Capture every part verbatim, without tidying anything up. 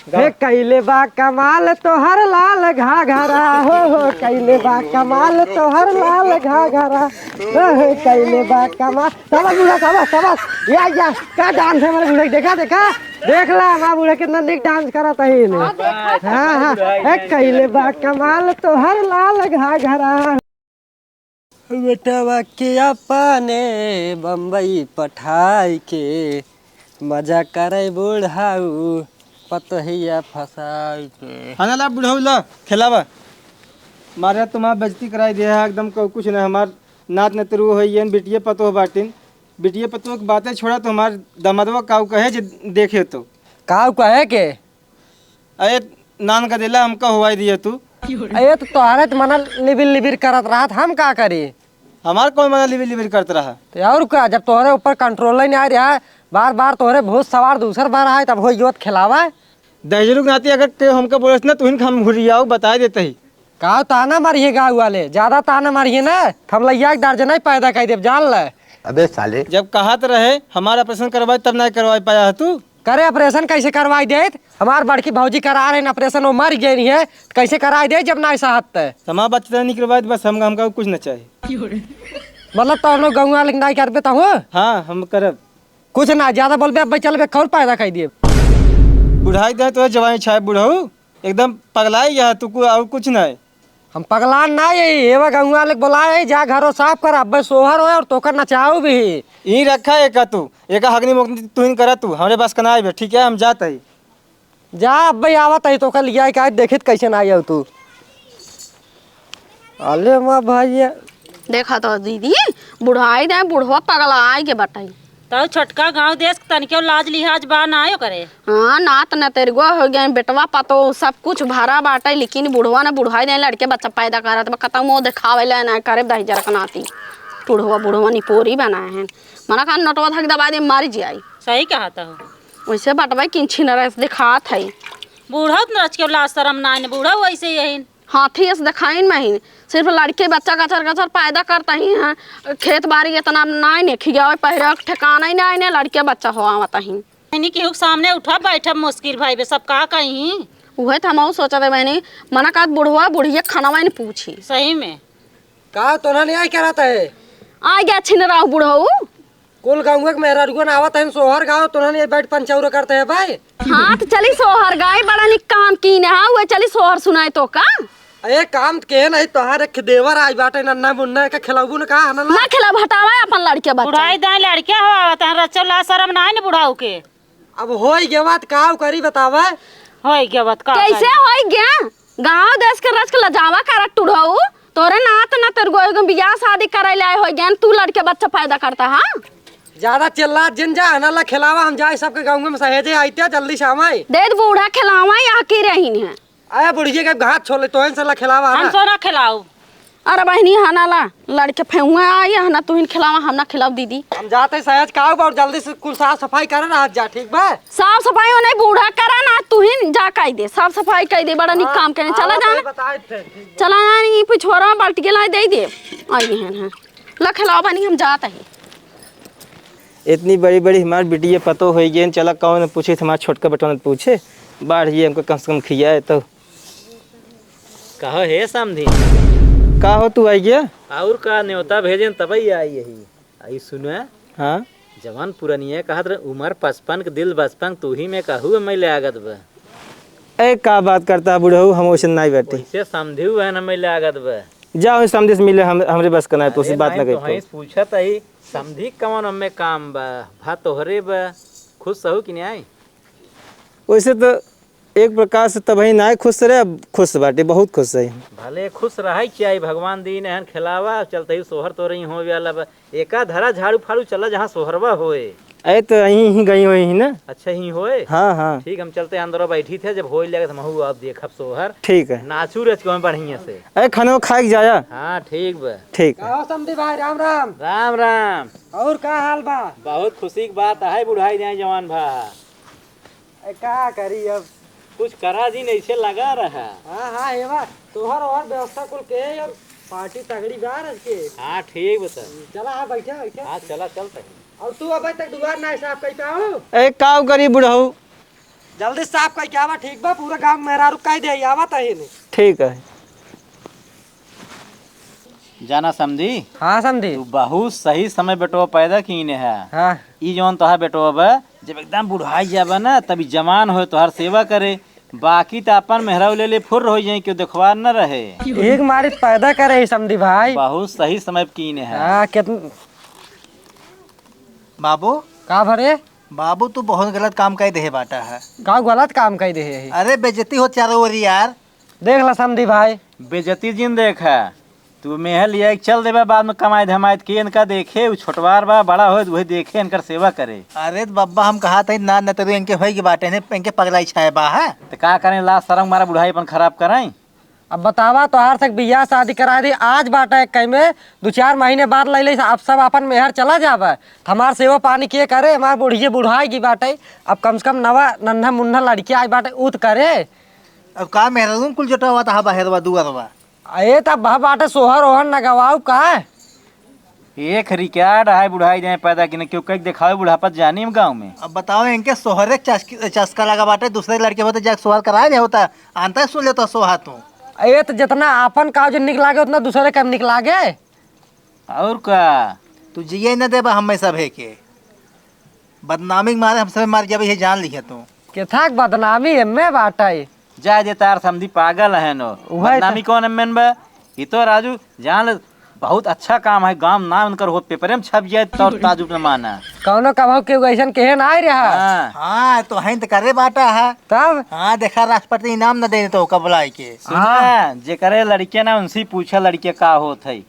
हे कइले बा कमाल तोहर लाल घाघरा, हो, हो, कइले बा कमाल तोहर लाल घाघरा, हो, हो, कइले बा कमाल। शाबाश बूढ़ा, शाबाश, शाबाश। या, या, का डांस है हमारे बूढ़े, देखा, देखा, देख ला, हमारा बूढ़ा कितना नीक डांस करत है इन्हें। हाँ, देखा। हाँ, हाँ, हे कइले बा कमाल तोहर लाल घाघरा। बेटवा के अपने बम्बई पठाई के, मजा करे बुढ़ाऊ पतोहिया फसाई के। हाँ ना, ला बुढ़ऊ, ला खेलावा। मारे तुम्हार बेइज्जती कराई दिया है एकदम, को कुछ ना। हमार नात नतरू होइयन, बिटिये पतोह बाटिन। बिटिये पतोह के बातें छोड़ा, तो हमार दमदवा काऊ कहे जे देखे तो। काऊ कहे के? अरे नान का दिला हमका हुआई दिया तू। अरे तो तोहरे तो मना लिबिर लिबिर करत रहत, हम का करी? हमार कौन मना लिबिर लिबिर करत रहा? तो और का, जब तोहरे ऊपर कंट्रोल ही नहीं आ रहा है, बार बार तोहरे भूत सवार दूसर बार आए, तब हो योत खिलावा। दहिजरू के नाती अगर के हमका बोलस ना, तुहिन हम घुरियाऊ बताए देते ही। का ताना मारिए गाँव वाले, ज्यादा ताना मारिए ना, थमलैया के दर्जन ही पैदा कर देब, जान ले। अबे साले। जब कहत रहे हमार ऑपरेशन करवाई, तब ना करवाई पाया है तू। करे ऑपरेशन कैसे करवाई देत? हमार बड़की भौजी करा रहे ऑपरेशन, वो मर गई है, कैसे कराई दे जब ना सहत है? तमा बच्चा नहीं करवाई, बस हम, हमका कुछ ना चाहिए। मतलब तो हम लोग गाँव वाले नहीं करबे तो हो? हाँ, हम करब। कुछ ना, ज्यादा बोलबे, अब चलबे, कौन पैदा कर दिए? बुढ़ाई दे तो जवानी छाए बुढ़ऊ, एकदम पगलाई गया तू, कु-, और कुछ नहीं। हम पगलान ना यही, एवा गंगवा लेके बोलाए है, जा घरो साफ कर, अब्बे सोहर होए और तोकर नचाऊ भी। ई रखा एका तू, एका हगनी मोकनी तू ही करा तू, हमरे बस का ना आइबे, ठीक है, हम जात हई। जा अब्बे आवत हई, तोकर लिया के आज देखित कैसे ना आइयो तू। अले माँ भैया। देखा तो दीदी, बुढ़ाई दे, बुढ़वा पगला आए के बटाई। तउ छोटका गाँव देश के तनिको लाज लिहाज बा ना ओकरे। हाँ, नात नतेरगो हो गए, बेटवा पतो सब कुछ भरा बाटे, लेकिन बुढ़वा ने बुढ़ाई दे लड़के बच्चा पैदा करत बा, कतौ मुँह देखावे ले ना करे दहिजर के नाती। बुढ़वा, बुढ़वा निपोरी बनाए हैं। मना का नोटवा धक दबा दे, मर जाई। सही कहत हो। वैसे बटवा किन छिनरा से दिखात है। बूढ़ा उतना रच के लाज शरम ना आइन, बूढ़ा वैसे ही है। हाथी अस देखाइन महिन, सिर्फ लड़के बच्चा गचर गचर पैदा करता ही हैं। खेत बारी इतना नाई ने खियावे, पहरे ठिकाना ही नाई ने, लड़के बच्चा हो आवता ही। इन्हीं केहू के सामने उठा बैठब मुश्किल भाई बे, सब का कहीं। उहे त हमहू सोचत है बहनी, मना कहत बुढ़वा बुढ़िया खाना वाइन पूछी। सही में। का तोना नहीं आई क्या रहता है? आ गया छिन रहा बुढ़ऊ। कुल गाँव के मेहरारुअन आवत हन सोहर गाँव, तोहन ये बैठ पंचौर करते हैं भाई। हाँ, तो चली सोहर गाई, बड़ा निक काम कीन है, हाँ, उहे चली सोहर सुनाए तो का? अरे काम तो के नहीं, तोहार एक देवर आई बाटे, नन्ना मुन्ना के खिलाबू न का, हनला? ना खिलाब, हटावा अपन लड़के बच्चा। बुढ़ाई दाई लड़के हो, आवत हैं, रचो ला शरम ना है न बुढ़ाऊ के। अब होई गवा त काव करी बतावा? होई गवा त का कैसे करी? होई गया? गाँव देश के रच के लजावा करत टुढ़ऊ, तोरे नात ना तेरे गोए गो बियाह शादी करे ले आए होई गया, तू लड़के बच्चा पैदा करता, हाँ? ज्यादा चिल्ला जिन जा, ना ला खिलावा, हम जाए सबके गाँव में सहेजे आइते, जल्दी से आवाई। दे दे बूढ़ा खिलावा, यहाँ की रहीन है। अरे बुढ़िया के हाथ छोड़ ले, तोहन से ला खिलावा, हम ना। सो ना खिलाऊ। अरे बहनी, हना ला, लड़के फेंहुआ आई, हना तुहिन खिलावा, हम ना खिलाऊ दीदी। हम जाते सहज का आऊ, और जल्दी से कुल साफ सफाई करे ना, जा, ठीक बा? साफ सफाई हो नहीं, बूढ़ा करा ना, तुहिन जा कई दे, साफ सफाई कई दे, बड़ा निक हाँ, काम करे, चला हाँ, जाना। बताए थे, ठीक बा। चला जाना, ये पिछोरा बाल्टी के लाई दे दे। आई है ना, ला खिलाओ बनी, हम जात है। इतनी बड़ी बड़ी हमार बिटिया पतो होई गई, चला कौन पूछे, हमार छोटका बेटवा ने पूछे, बाढ़ ये हमको कम से कम खियाए तो। कहो हे समधी। का हो तू आई गया? और का न्योता भेजेन तबई आई यही। आई सुना। हाँ। जवान पुरनिया कहत रहे, "उमर पचपन के दिल बचपन, तू ही में कहू में ले आगत बा।" ए, का बात करता है बुढ़ऊ, हम वैसे नहीं बैठे। वैसे समधी हुआ है ना, में ले आगत बा। जा वही समधी से मिले, हम, हमरे बस का नहीं, तो अरे बात नहीं, ना तो कही। पूछत आई, समधी कौन हमें काम बा, भा तोहरे बा, खुश सहू कि नहीं आई? वैसे तो एक प्रकार से तबही नाय खुश रहे, अब खुश बाटे, बहुत खुश है। भले खुश रहे चाहे भगवान दीन एहन खिलावा, चलते ही सोहर तो रही हो वाला बा। एका धरा झाड़ू फाड़ू चला जहाँ सोहरवा होए। अरे तो यहीं ही गई हुई ही ना। अच्छा ही होए? हाँ, हाँ। ठीक, हम चलते अंदर बैठी थे, जब होए लगे तो महू आप देखब सोहर। ठीक है। नाचू रच के बढ़िया से। अरे खाना खाए के जाया। हाँ, ठीक बा। ठीक है। कहो समधी भाई, राम राम। राम राम। और का हाल बा? बहुत खुशी की बात है, बुढ़ाई जाए जवान भा। ए, का करी अब? कुछ करा जी, नहीं से लगा रहा। हाँ, हाँ, हेवा, तोहर और व्यवस्था कुल के और पार्टी तगड़ी बा आज के। हाँ, ठीक बता। चला, हाँ, बैठा, बैठा। हाँ, चला, चलते हैं। और तू अबे तक दुआर ना साफ कर पाओ? ए, काव करी बुढ़ऊ? जल्दी साफ कइ के आवा, ठीक बा? पूरा गाँव मेहरारू कहि दे, आवा तही ने। ठीक है। जाना समधी, हाँ समधी। तू बहुत सही समय बेटवा पैदा कीने है। हाँ। ई जौन तोहार बेटवा बा, जब एकदम बुढ़ाई जाबा ना, तब ई जवान होए तोहार सेवा करे। बाकी त अपन मेहरारू ले ले फुर्र होइ जाई, केहू देखवार न रहे। एक मारी पैदा करे ही समधी भाई। बहुत सही समय पे कीने है। हाँ, कितन- बाबू। का भरे? बाबू, तू बहुत गलत काम कइ देहे बाटा है। का गलत काम कइ देहे है? अरे, बेइज्जती हो चारों ओर यार। देख ला समधी भाई। बेइज्जती जिन देख है, तू मेहर लिया के चल देबा, बाद में कमाई धमाई के इनका देखे, उ छोटवार बा, बड़ा होए त वही देखे, इनकर सेवा करे। अरे त बब्बा, हम कहा थे ना, न तो इनके होई के बाटे ने, इनके पगलाई छाए बा है। त का करें, लाज शरम मारा बुढ़ाई अपन खराब करें। अब बतावा, तोहार से बियाह शादी करा दी, आज बाटे एक कई में, दो चार महीने बाद ले ले, अब सब अपन मेहर चला जाबा, त हमार सेवा पानी के करे, हमार बुढ़िए बुढ़ाई की बाटे, अब कम से कम नवा नन्हा मुन्ना लड़की आई बाटे, उ त करे। अब का मेहरारू कुल जुटावा त हा बहेरवा दुआरवा। ए, तब भा बाटे सोहर ओहर न गवाऊ का? एक रिकॉर्ड है बुढ़ाई जाए पैदा किने, क्यों कहीं देखावे बुढ़ापा जानी हम गाँव में। अब बताओ, इनके सोहरे के चस्क-, चस्का लगा बाटे, दूसरे लड़के होते जाके सोहर कराए ले होता, आनता सुन लेता सोहा तू। ए, त जितना आपन काज निक लागे, उतना दूसरे का निक लागे। और का? तू जिए न देबा हमें सभे के। बदनामी के मारे हम सभे मर जाबे, ये जान लिहे तू। केथा के बदनामी एमे बाटे? जाए दे तार समधी पागल है नो। उहे त। बदनामी कौन एमे बा? ई तो राजू जान ले, बहुत अच्छा काम है, गांव नाम उनकर हो, पेपरे में छप जाए तो ताजुब न माना। कौनो कबहू के ऐसन केहे ना आए रहा। हाँ। हाँ, तो हैं त करे बाटा है। तब? हाँ, देखा राष्ट्रपति इनाम न दे तो ओका बुलाई के। सुना, हाँ। जेकरे लड़के ना उनसे पूछा लड़के का होत है।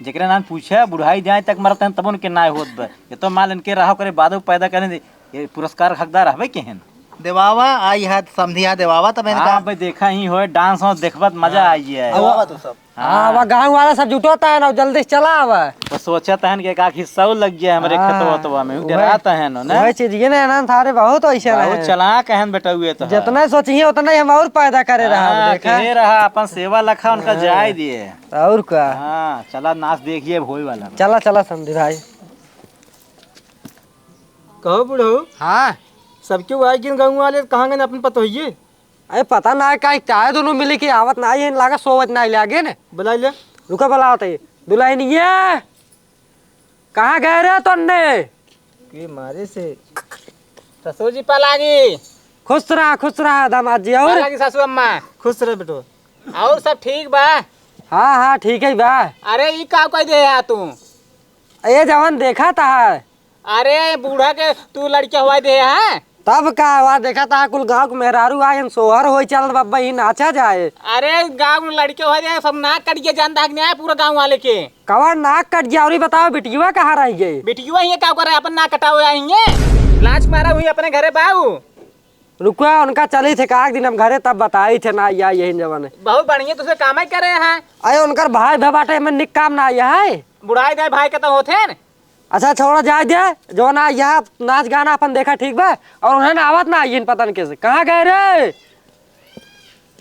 जेकरे नाम पूछे, बुढ़ाई जाए तक मरत हैं, तब उनके नाय होत बा। ये तो माल इनके रहा करे, बादो पैदा करे, ये पुरस्कार हकदार हवे केहन? देवावा, आई है समधिया देवावा, तब इनका हाँ, भाई, देखा ही होए, डांस वांस देखबत मजा हाँ। आई है। देवावा तो सब। हाँ। हाँ, वह गाँव वाला सब जुटोता है ना, जल्दी से चला आवा। तो सोचत हन कि एक आख हिस्सा लग गया हमरे हाँ, खेतवा तो में, वही, डरात है ना, ना? वही चीज ये ना, ना, थारे बहुत ऐसे बहुत रहे। चालाक हन बेटा, हुए तो है। जितना सोचिए उतना ही हम और पैदा करे रहा, हाँ, देखा? कहे रहा, अपन सेवा लखा उनका हाँ। जाए दिए। और का? हाँ, चला नाच देखिए, अब होए वाला बा। चला, चला, समधी भाई। कहो बुढ़ऊ। हाँ। सबके वाई गिन गाँव वाले कहाँ गए अपन पतोहिए? अरे, पता ना है, काहे, चाहे दोनों मिली के आवत ना है, लागा सोवत ना है, लागे ने। बुलाई ले। रुका, बुलावत है। दुल्हनिया, कहाँ गए रहे तन्ने? के मारे से। ससुर जी, पलागी। खुश रहा, खुश रहा दामाद जी। और? पलागी सासू अम्मा। खुश रह बेटो। और सब ठीक बा? हाँ, हाँ, ठीक है बा। अरे, ई का कह दे है तू? ये जवन देखा था। अरे, बूढ़ा के तू लड़किया हुआ दे है? तब का हुआ, देखा था कुल गाँव के मेहरारू आए, सोहर होई चल बब्बा, ई नाचा जाए। अरे, गाँव में लड़के हुआ दे, सब नाक कट गया, जान दाग नहीं आया पूरा गाँव वाले के। कवन नाक कट गया? और ई बताओ, बिटिया कहाँ रह गई? बिटिया हियाँ का करे, अपन नाक कटावे आई हियाँ। लाज मारा हुई अपने घरे बाऊ। रुकवा, उनका चली थे का एक दिन हम घरे, तब बताई थे ना, या यही जवन है। बहुत बढ़िया, तुझे काम ही करे हैं। अरे, उनकर भाई भे बाटे, में निक काम ना आया है। बुढ़ाई दे भाई के तो होथे न। अच्छा, छोड़ा, जाए दे, जो ना यहाँ नाच गाना अपन देखा, ठीक बा? और उन्हें ना आवत ना आई इन पतन के से। कहाँ गए रे?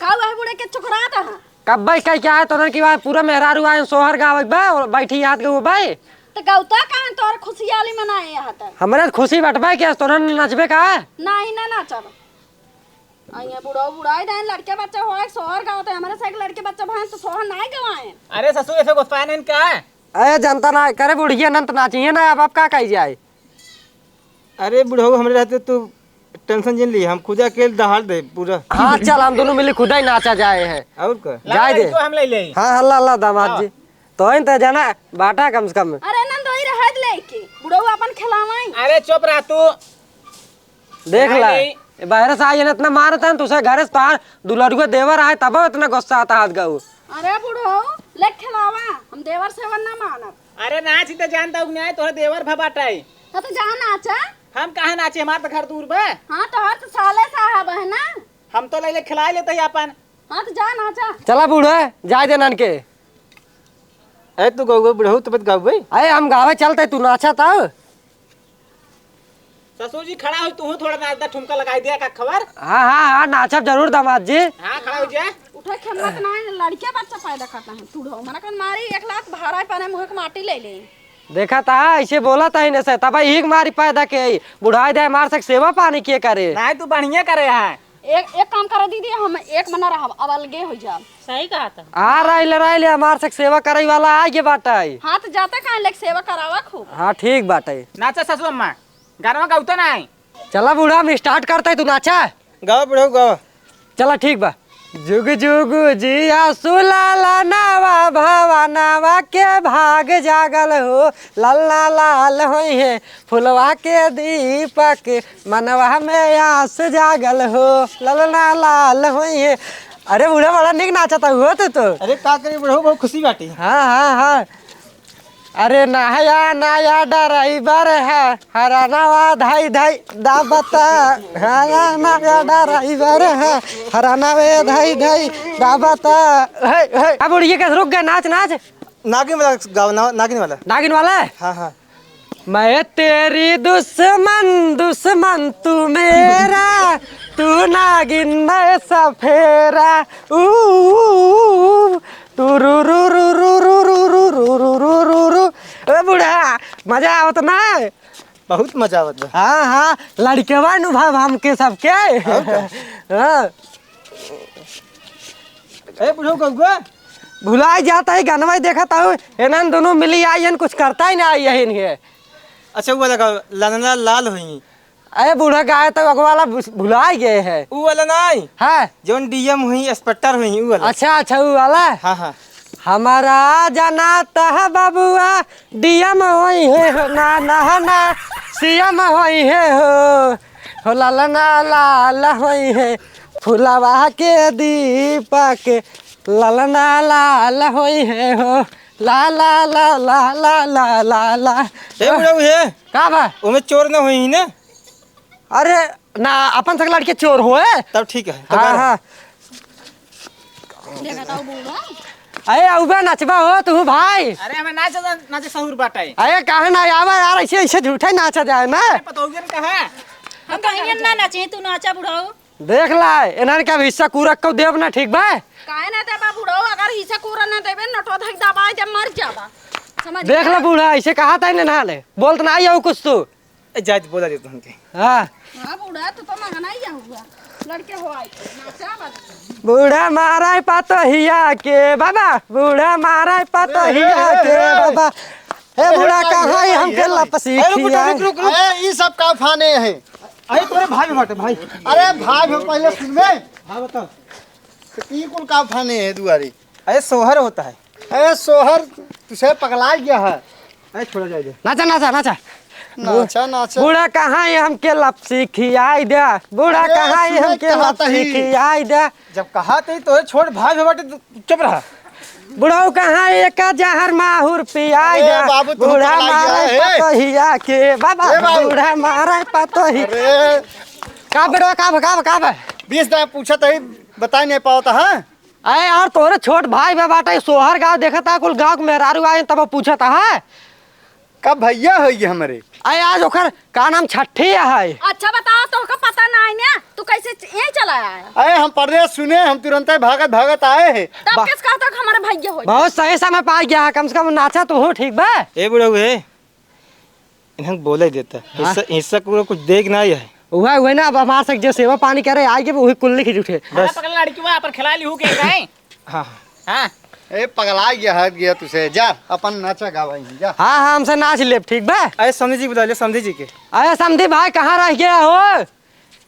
का हुआ है बूढ़े के चुकरात है? कब भाई कह क्या है तोरन की बात? पूरा मेहरारू आए, सोहर गावे बा, और बैठी याद गए भाई। तो गौता कहाँ तोर खुशियाली मनाए यहाँ तक? हमरे खुशी बटबे के, तोरन नचबे का? नहीं, ना नाचब। आ, ये बुढ़ऊ बुढ़ाई देन, लड़के बच्चा होए, सोहर गावत है। हमरे से एक लड़के बच्चा भएन तो सोहर नाय गवाएन। अरे ससुर, ऐसे गुस्साए नहीं का? अरे जनता ना करे, बुढ़िया नंत नाचिए ना, अब, अब का कही जाए? अरे बुढ़ऊ, हमरे रहते तू टेंशन जिन ली, हम खुदा के दहाड़ दे पूरा। हाँ, चल, हम दोनों मिली खुदा ही नाचा जाए हैं। और का? जाए दे। लड़को हम ले ले। हाँ, हल्ला, हल्ला, दामाद हाँ। जी। तो इन तो जाना बाटा कम से कम। अरे नंदोई, रहत लेके, बुढ़ऊ अपन खिलावाई। अरे चुप रह तू। देख ला, नहीं। ये बाहर से आई है, इतना मारत है, तुझे घर से तोहार दुलरुआ देवर आए, तब इतना गुस्सा आता हाथ गऊ। अरे बुढ़ऊ, ले खिलावा, हम देवर सेवर ना मानब। अरे नाच ही तो जानता हूँ, न्याय तोहर देवर भा बाटाई। हाँ तो जा नाचा। हम कहाँ नाचे, हमार तो घर दूर बा। हाँ, तोहर तो साले साहब है ना। हम तो ले ले खिलाए लेते ही अपन। हाँ तो जा नाचा। चला बूढ़ा, जाए दे नान के। ए, तू गउबे बुढ़ऊ, तब गाउबे। अरे हम गावे चलते, तू नाचा तब। ससुर जी, खड़ा हो, तू थोड़ा नाच दा, ठुमका लगाई दिया का खबर। हाँ, हाँ, हाँ, नाचब जरूर दामाद जी। हाँ, खड़ा हो जा। उठे के हिम्मत ना है, लड़के बच्चा पैदा करता है, तू ढो। मना कर मारी, एक लात भाड़ा पने मुँह के माटी ले ले। देखा ता, ऐसे बोला ता ही न से, तब यही के मारी पैदा के आई। बुढ़ाई दे मार सक सेवा पानी के करे। नहीं, तू बढ़िया करे है। एक, एक काम करा दीदी, हम एक मना रहब, अब अलगे हो जाब। सही कहा था। आ रही ले, रही ले, हमार सक सेवा करे वाला आ गए बाटे। हाँ, तो जाता कहाँ लेके सेवा करावा खूब। हाँ, ठीक बाटे। नाचा सासू अम्मा, गानवा गाउता नहीं। चला बूढ़ा, हम start करते, तू नाचा। गावा बुढ़ऊ, गावा। चला ठीक बा। जुग जुग जिया सुलाला नावा, भवानावा के भाग जागल हो। ललना लाल होई है फुलवा के दीपक, मनवा में आस जागल हो। ललना लाल होई है। अरे बूढ़ा, बड़ा निक नाचता हुआ तू तो। अरे का करी बुढ़ऊ, बहुत खुशी बाटी। हाँ, हाँ, हाँ। अरे नया नया ड्राइवर है, हरानावा धाई धाई दाबता। नया नया ड्राइवर है, हरानावे धाई धाई दाबता। हे, हे। अब उड़िए के रुक गए, नाच, नाच। नागिन वाला गाओ ना, नागिन वाला। नागिन वाला? हाँ, हाँ। मैं तेरी दुश्मन, दुश्मन तू मेरा, तू नागिन मैं सफेरा। ऊ, ऊ, ऊ, ऊ। टुरुरुरुरुरुरुरुरुरुरुरुरुरु। ए बूढ़ा, मजा आवत ना? बहुत मजा आवत बा। हाँ, हाँ, लड़कवा अनुभव हमके सबके। और का? हाँ। ए बुढ़ऊ गौगा। भुलाई जाता है, गनवा देखत हूँ, एनन दोनों मिली आई हन, कुछ करता ही ना आई है इनके। अच्छा, वो लगा, ललना लाल हुई। अरे बूढ़ा, गाय तो अगवाला भुस-, भुलाई गए है। ऊ वाला नाई? हाँ। जौन डीएम हुई, इंस्पेक्टर हुई, ऊ वाला। अच्छा, अच्छा, ऊ वाला? हाँ, हाँ। हमारा जाना तह बबुआ, डीएम होई है हो, ना, ना, ना, सीएम होई है हो। हो ललना लाल होई है, फुलवा के दीपक, ललना लाल होई है हो। ला, ला, ला, ला, ला, ला, ला, ला। ए बुढ़ऊ है? का बा? ओमे चोर ना होई ना? अरे ना, अपन तक लड़के चोर होए। तब ठीक है, तो हाँ, गाओ। हाँ। देखा था वो बूढ़ा। अरे अउबे नचबा हो तू भाई। अरे हमें नाच, नाचे सहूर बाटे। अरे काहे ना आवा यार, ऐसे, ऐसे झूठे नाचा जाए ना। अरे पतोहियन कहाँ? हम कहियन ना नाचे, तू नाचा बुढ़ऊ। देख ला, इन्हन के अब हिस्सा कूरा को देब ना, ठीक बा? काहे ना देबा बुढ़ऊ, अगर हिस्सा कूरा ना देबे, नटवा धक दबाए जब मर जाबा। समझ देख गया? ला बूढ़ा, ऐसे कहा था इन्हें ना ले, बोलत ना आई हो कुछ तू। ए, जाए तो बोला दे तुमके। हाँ। हाँ बूढ़ा, तू तो महंगा ही हुआ। लड़के हो आई, नाचा बा। बूढ़ा मारा है पतोहिया के बाबा, बूढ़ा मारा है पतोहिया ए, ए, के ए, ए। बाबा। ए बूढ़ा, ए, कहाँ ए, है हमके ए, लपसी अरे रुक, खिया? रुक, रुक, रुक। अरे, ई सब का फाने है? अरे तोरे भाई बाटे भाई। अरे भाई हो, पहले सुन बे। हाँ, बताओ। तो ई कुल का फाने है दुआरी? अरे सोहर होता है। अरे सोहर, तुझे पगला गया है। अरे छोड़ा जाए दे। नाचा, नाचा, नाचा। नाचा, नाचा। बूढ़ा कहाँ है हमके लपसी खियाई दे? बूढ़ा अरे कहाँ है सुने हमके कहा लपसी तही। खियाई दे? जब कहा तही तो छोड़ भाई हो बाटे, तू चुप रहा। बुढ़ऊ कहाँ एक जहर माहुर पियाई अरे दे? बाबू, तू बूढ़ा पगला गया मारे है। पतोहिया के बाबा, ए बाबू। बूढ़ा मारे पतोही। अरे। का बेटवा, का बा, का बा, का बा? बीस दाएं पूछत ही, बताई नहीं पावत है। अरे यार, तोहरे छोट भाई बा बाटे, सोहर गाँव देखत है, कुल गाँव के मेहरारू आए तब पूछत है। कब भैया होइगे हमरे? अरे आज ओकर का नाम छठी है। अच्छा बताओ, तोहका पता ना है ना, तू कैसे च-, यहीं चला आया? अरे हम परदेस सुने, हम तुरंते भागत भागत आए हैं। तब बा- किस कहता कि हमारे भैया होइगे? बहुत सही समय पा गया है, कम से कम नाचा तो हो, ठीक बा? ए बुढ़ऊ है, इन्हें बोले देता। हाँ। हिस्सा, हिस्सा पूरा कुछ देख ना आया है। उहे, उहे ना, अब हमार से जे सेवा पानी करे, आए के उहे कुल लिख उठे। बस। पकड़ लड़की, वहाँ पर खिला ली हूँ के काहे? हाँ। हाँ। ए, पगला गया, हट गया तुझे। जा, अपन नाचा गावा ही, जा। हाँ, हाँ, हमसे नाच लेब, ठीक बा? अरे समधी जी बुला ले, समधी जी के। अरे समधी भाई, कहाँ रह गया हो?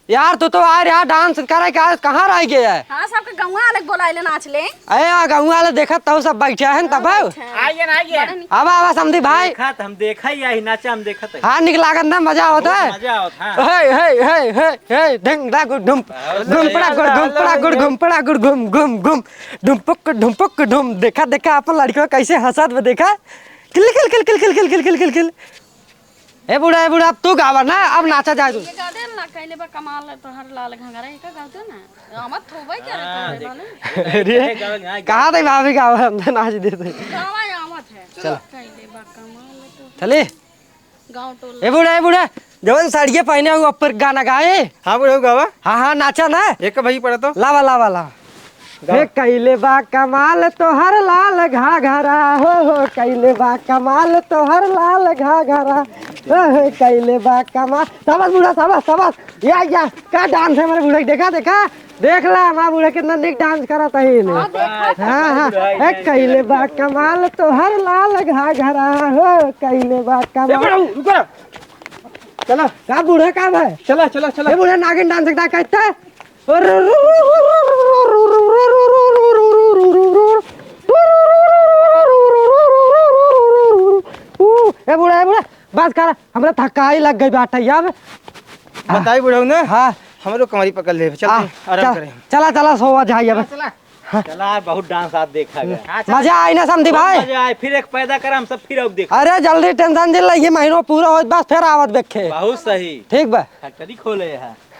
यार, तू तो आ रहा डांस करे के, आज कहाँ रह गया है? हाँ, सबके गौवा अलग बोलाइले नाच ले। अरे, आ गौवा वाले देखत तो सब बैठे हैं तब। हाँ, बैठे हैं। आइए ना, आइए। बड़ा निक- आवा, आवा, समधी भाई। देखत, हम देखा ही, यही नाचा हम देखत है। हाँ, निक लागत ना, मजा आवत बहुत है। मजा आवत, हाँ। हे, हे, हे, हे, हे, ढिंग, डा, गुड़, ढुम, बहुत ढुम, पड़ा, गुड़, ढुम, पड़ा, गुड़, ढुम, ढुम, ढुम, ढुम, ढुम, ढुम, ढुम, ढुम, ढुम। देखा, देखा, अपन लड़कियों कैसे हंसत बा, देखा। किल, किल, किल। ए बूढ़ा, ए बूढ़ा, अब तू गावा ना, अब नाचा जाए तू। ये गा दे ना, कहले बा कमाल है तोहर लाल घंघरा, ये का गाते ना? आमत होबे करे हाँ, तोहरे देख। मालूम? अरे, देखे, गावे, गावे, कहाँ थे भाभी गावा, हम तो नाच देते। गावा आमत है। चलो। कहले बा कमाल है तो। चले। गाँव टोला। ए बूढ़ा, ए बूढ़ा, जवन साड़िया पहने हो, ऊपर गाना गाए। हाँ बूढ़ा, गावा। हाँ, हाँ, नाचा ना। एक भाई पड़ा तो। लावा, लावा, लावा। हे कइले बा कमाल तोहर लाल घाघरा, हो, हो, कइले बा कमाल तोहर लाल घाघरा, हो, हो, कइले बा कमाल। शाबाश बूढ़ा, शाबाश, शाबाश। या, या, का dance है हमारे बूढ़े के, देखा, देखा, देख ला, हमारा बूढ़ा कितना नीक dance करत है इन्हें। हाँ, देखा। हाँ, हाँ। ए, कइले बा कमाल तोहर लाल घाघरा, हो, कइले बा ए, कमाल। बूढ़ा, रुको। चला। का बूढ़ा का है? चला, चला, चला। ए, बूढ़ा नागिन dance एकदा कहता है। ए बूढ़ा, ए बूढ़ा, बस कर, हमरा थकाई लग गई बाटे अब। बताई बुढ़ऊ ने? हाँ। हमरो कमरी पकड़ ले, चल आ, तू आराम चल, करे। चला, चला, सोवा जाई अब। चला, चला। हाँ। चला, बहुत dance आज देखा गया। मजा आई ना समधी भाई? मजा आई, फिर एक पैदा कर, हम सब फिर अब देख। अरे जल्दी tension जिन ले, ये महीनो पूरा होत बस फिर आवत देखे। बहुत सही। ठीक बा। Factory खोले है।